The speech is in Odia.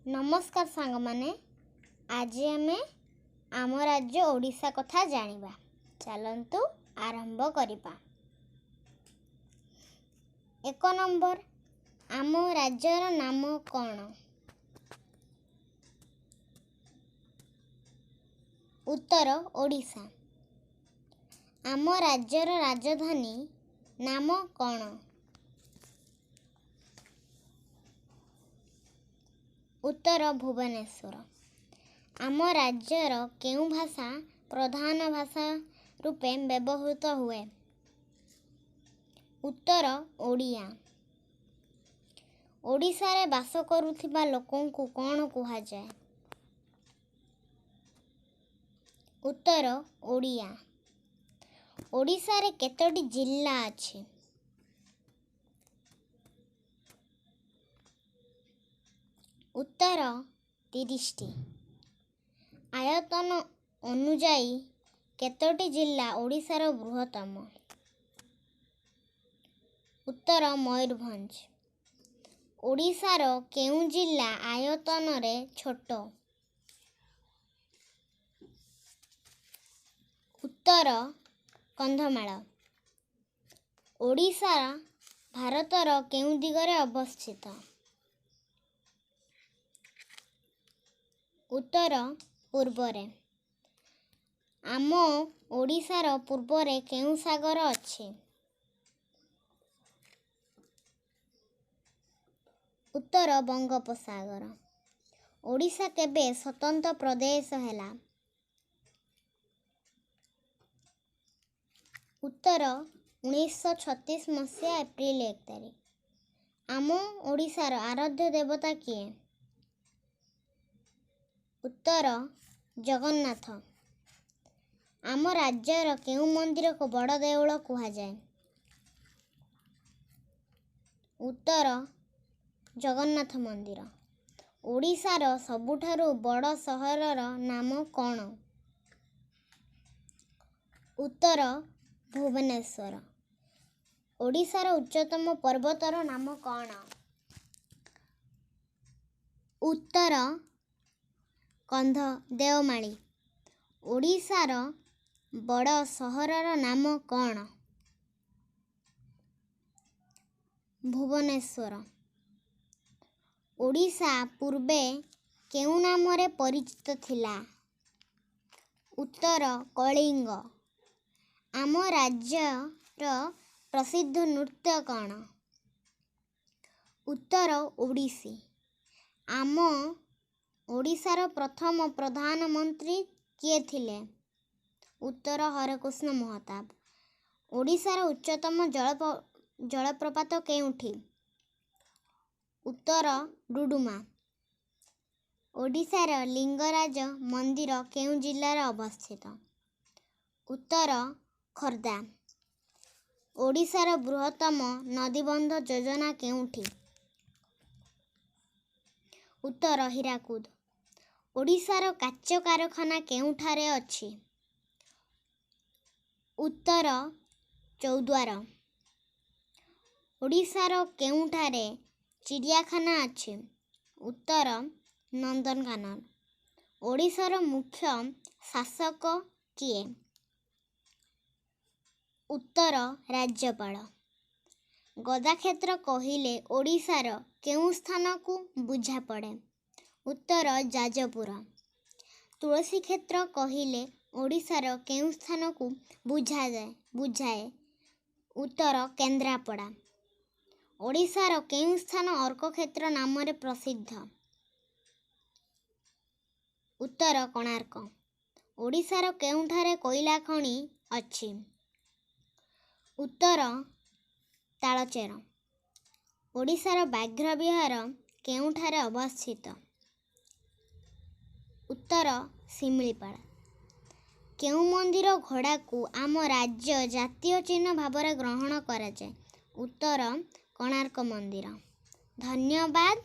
ନମସ୍କାର ସାଙ୍ଗମାନେ, ଆଜି ଆମେ ଆମ ରାଜ୍ୟ ଓଡ଼ିଶା କଥା ଜାଣିବା। ଚାଲନ୍ତୁ ଆରମ୍ଭ କରିବା। 1 ନମ୍ବର, ଆମ ରାଜ୍ୟର ନାମ କ'ଣ? ଉତ୍ତର ଓଡ଼ିଶା। ଆମ ରାଜ୍ୟର ରାଜଧାନୀ ନାମ କ'ଣ? ଉତ୍ତର ଭୁବନେଶ୍ୱର। ଆମ ରାଜ୍ୟର କେଉଁ ଭାଷା ପ୍ରଧାନ ଭାଷା ରୂପେ ବ୍ୟବହୃତ ହୁଏ? ଉତ୍ତର ଓଡ଼ିଆ। ଓଡ଼ିଶାରେ ବାସ କରୁଥିବା ଲୋକଙ୍କୁ କ'ଣ କୁହାଯାଏ? ଉତ୍ତର ଓଡ଼ିଆ। ଓଡ଼ିଶାରେ କେତୋଟି ଜିଲ୍ଲା ଅଛି? ଉତ୍ତର 30ଟି। ଆୟତନ ଅନୁଯାୟୀ କେତୋଟି ଜିଲ୍ଲା ଓଡ଼ିଶାର ବୃହତ୍ତମ? ଉତ୍ତର ମୟୂରଭଞ୍ଜ। ଓଡ଼ିଶାର କେଉଁ ଜିଲ୍ଲା ଆୟତନରେ ଛୋଟ? ଉତ୍ତର କନ୍ଧମାଳ। ଓଡ଼ିଶା ଭାରତର କେଉଁ ଦିଗରେ ଅବସ୍ଥିତ? ଉତ୍ତର ପୂର୍ବରେ। ଆମ ଓଡ଼ିଶାର ପୂର୍ବରେ କେଉଁ ସାଗର ଅଛି? ଉତ୍ତର ବଙ୍ଗୋପସାଗର। ଓଡ଼ିଶା କେବେ ସ୍ୱତନ୍ତ୍ର ପ୍ରଦେଶ ହେଲା? ଉତ୍ତର 1936 ମସିହା ଏପ୍ରିଲ 1 ତାରିଖ। ଆମ ଓଡ଼ିଶାର ଆରାଧ୍ୟ ଦେବତା କିଏ? ଉତ୍ତର ଜଗନ୍ନାଥ। ଆମ ରାଜ୍ୟର କେଉଁ ମନ୍ଦିରକୁ ବଡ଼ ଦେଉଳ କୁହାଯାଏ? ଉତ୍ତର ଜଗନ୍ନାଥ ମନ୍ଦିର। ଓଡ଼ିଶାର ସବୁଠାରୁ ବଡ଼ ସହରର ନାମ କ'ଣ? ଉତ୍ତର ଭୁବନେଶ୍ୱର। ଓଡ଼ିଶାର ଉଚ୍ଚତମ ପର୍ବତର ନାମ କ'ଣ? ଉତ୍ତର କନ୍ଧ ଦେଓମାଳି। ଓଡ଼ିଶାର ବଡ଼ ସହରର ନାମ କ'ଣ? ଭୁବନେଶ୍ୱର। ଓଡ଼ିଶା ପୂର୍ବେ କେଉଁ ନାମରେ ପରିଚିତ ଥିଲା? ଉତ୍ତର କଳିଙ୍ଗ। ଆମ ରାଜ୍ୟର ପ୍ରସିଦ୍ଧ ନୃତ୍ୟ କ'ଣ? ଉତ୍ତର ଓଡ଼ିଶୀ। ଆମ ଓଡ଼ିଶାର ପ୍ରଥମ ପ୍ରଧାନମନ୍ତ୍ରୀ କିଏ ଥିଲେ? ଉତ୍ତର ହରେକୃଷ୍ଣ ମହତାବ। ଓଡ଼ିଶାର ଉଚ୍ଚତମ ଜଳପ୍ରପାତ କେଉଁଠି? ଉତ୍ତର ଡୁଡୁମା। ଓଡ଼ିଶାର ଲିଙ୍ଗରାଜ ମନ୍ଦିର କେଉଁ ଜିଲ୍ଲାରେ ଅବସ୍ଥିତ? ଉତ୍ତର ଖୋର୍ଦ୍ଧା। ଓଡ଼ିଶାର ବୃହତ୍ତମ ନଦୀବନ୍ଧ ଯୋଜନା କେଉଁଠି? ଉତ୍ତର ହୀରାକୁଦ। ଓଡ଼ିଶାର କାଚ କାରଖାନା କେଉଁଠାରେ ଅଛି? ଉତ୍ତର ଚୌଦ୍ୱାର। ଓଡ଼ିଶାର କେଉଁଠାରେ ଚିଡ଼ିଆଖାନା ଅଛି? ଉତ୍ତର ନନ୍ଦନକାନନ। ଓଡ଼ିଶାର ମୁଖ୍ୟ ଶାସକ କିଏ? ଉତ୍ତର ରାଜ୍ୟପାଳ। ଗଦାକ୍ଷେତ୍ର କହିଲେ ଓଡ଼ିଶାର କେଉଁ ସ୍ଥାନକୁ ବୁଝାପଡ଼େ? ଉତ୍ତର ଯାଜପୁର। ତୁଳସୀ କ୍ଷେତ୍ର କହିଲେ ଓଡ଼ିଶାର କେଉଁ ସ୍ଥାନକୁ ବୁଝାଏ? ଉତ୍ତର କେନ୍ଦ୍ରାପଡ଼ା। ଓଡ଼ିଶାର କେଉଁ ସ୍ଥାନ ଅର୍କକ୍ଷେତ୍ର ନାମରେ ପ୍ରସିଦ୍ଧ? ଉତ୍ତର କୋଣାର୍କ। ଓଡ଼ିଶାର କେଉଁଠାରେ କୋଇଲା ଖଣି ଅଛି? ଉତ୍ତର ତାଳଚେର। ଓଡ଼ିଶାର ବ୍ୟାଘ୍ର ବିହାର କେଉଁଠାରେ ଅବସ୍ଥିତ? ଉତ୍ତର ଶିମିଳିପାଳ। କେଉଁ ମନ୍ଦିର ଘୋଡ଼ାକୁ ଆମ ରାଜ୍ୟ ଜାତୀୟ ଚିହ୍ନ ଭାବରେ ଗ୍ରହଣ କରାଯାଏ? ଉତ୍ତର କୋଣାର୍କ ମନ୍ଦିର। ଧନ୍ୟବାଦ।